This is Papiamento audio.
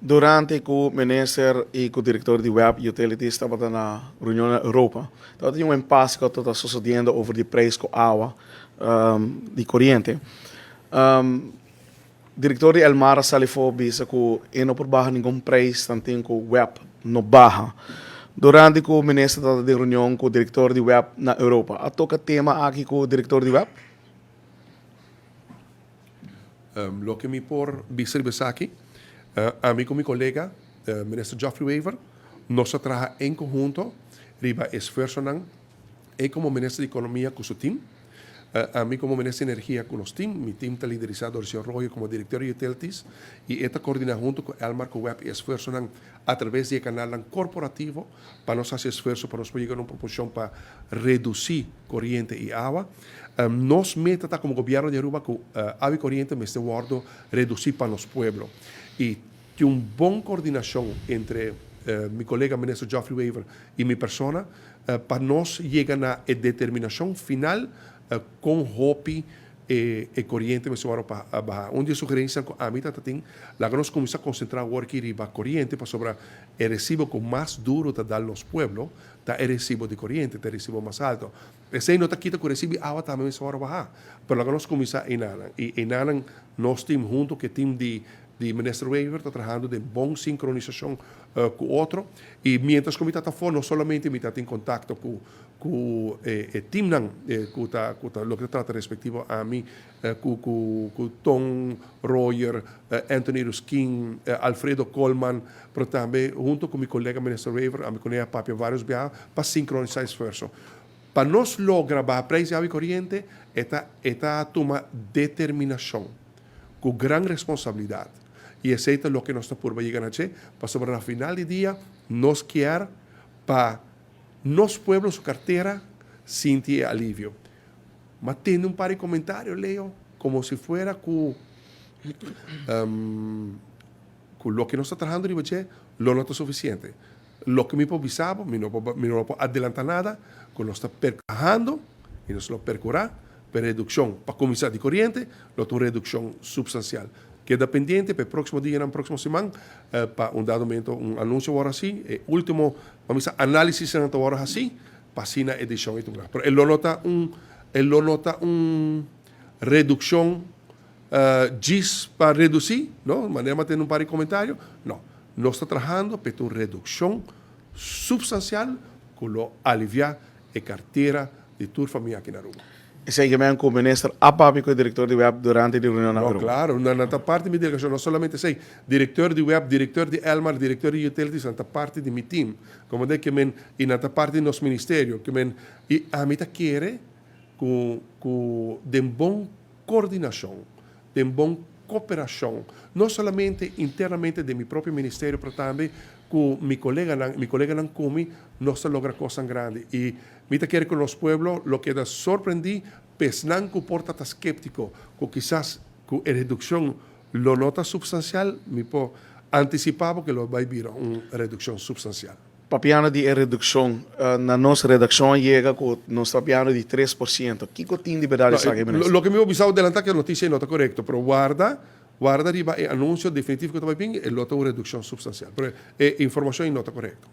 Durante ku minister i ku direktor di web Utilities tabata na reunion na Europa, tabata tin un impasse ku tabata sosodiendo over di prijs ku awa di koriente. Direktor di Elmar a sali for bisa ku e no por baha ningun prijs tanten ku web no baha. Durante ku minister tabata den reunion ku direktor di web na Europa, a toka tema aki ku direktor di web? Loke mi por bisa riba esaki, ami ku mi kolega, Minister Geoffrey Wever, nos a traha en konhunto riba esfuersonan, e komo Minister di Ekonomia ku su tim, ami komo Minister di Energia ku nos tim, mi tim ta liderisá dor señor Royo komo Direktor di Utilities i e ta koordiná huntu ku Elmar ku web e esfuersonan atraves di e kanalnan korporativo pa nos hasi esfuerso pa nos por yega na un proposishon pa redusí koriente i awa. Nos meta ta komo gobièrnu di Aruba ku awa i koriente mester wòrdu redusí pa nos pueblo. I tin un bon kordinashon entre mi kolega Minister Geoffrey Wever i mi persona pa nos yega na e determinashon final kon hopi e koriente mester wòrdu baha. Un di e sugerensianan ku ami ta tin, laga nos kuminsá konsentrá awor aki riba koriente pasobra e resibo ku mas duru ta dal nos pueblo ta e resibo di koriente, ta e resibo mas alto. Esei no ta kita ku resibo di awa tambe mester wòrdu baha, pero laga nos kuminsá einanan. I einanan nos tim huntu ku e tim di di Minister Wever ta trahando den bon sinkronisashon ku otro. I miéntras ku mi ta afó no solamente mi ta tin kontakto ku ku e timnan ku ta ku ta loke ta trata respektivo ami ku ku ku Ton Royer, Anthony Ruskin, Alfredo Koolman, pero tambe hunto ku mi kolega Minister Wever ami kuné a papia vários biaha pa sinkronisá esfuerso. Pa nos logra baha preis di awa i koriente e ta e ta tuma determinashon ku gran responsabilidat i esei ta loke nos ta purba yega na dje pasobra na final di dia nos kier pa nos pueblo su kartera sinti e alivio. M'a tende un par di komentario, Leo, komo si fuera ku ku loke nos ta trahando riba dje lo no ta sufisiente. Loke mi por bisa bo, mi no por mi no por adelantá nada, ku nos ta perhando i nos lo perkurá pa e redukshon pa kuminsá di koriente lo ta un redukshon supstansial. Keda pendiente pa e próksimo dianan, próksimo siman, pa un dado momento un anunsio wòrdu hasí. E último, pa mi sa, análisisnan ta wòrdu hasí pa asina e desishon ei tuma. Pero e lo no ta un e lo no ta un redukshon djis pa redusí, no, manera mi a tende un par di komentario, no. Nos ta trahando pa e ta un redukshon supstansial ku lo aliviá e kartera di tur famia aki na Aruba. Esei ke men ku minister a papia ku e direktor di web durante di reunion na No, Aruba. klaro, nan nan ta parti di mi delegashon, no solamente esei, direktor di web, direktor di Elmar, direktor di Utilities, nan ta parti di mi team, komo de ke men, i nan ta parti di nos ministerio, ke men, i ami ta kere ku ku den bon kordinashon, den bon koperashon, no solamente internamente den mi propio ministerio, pero tambe ku mi koleganan, mi koleganan ku mi, nos ta logra kosnan grandi. I mi ta kere ku nos pueblo lo keda sorprendí pa esnan ku por ta ta sképtiko ku kisas ku e redukshon lo no ta supstansial, mi por antisipá bo ku lo bai bira un redukshon supstansial. Papiando di e redukshon, na nos redakshon a yega ku nos ta papiando di 3%. Kiko tin di bèrdat esaki, minister? Loke mi por bisa bo delantá ku e notisia ei no ta korekto, pero warda, warda riba e anunsio definitivo ku ta bai bin, e lo ta un redukshon supstansial. Pero e informashon ei no ta korekto.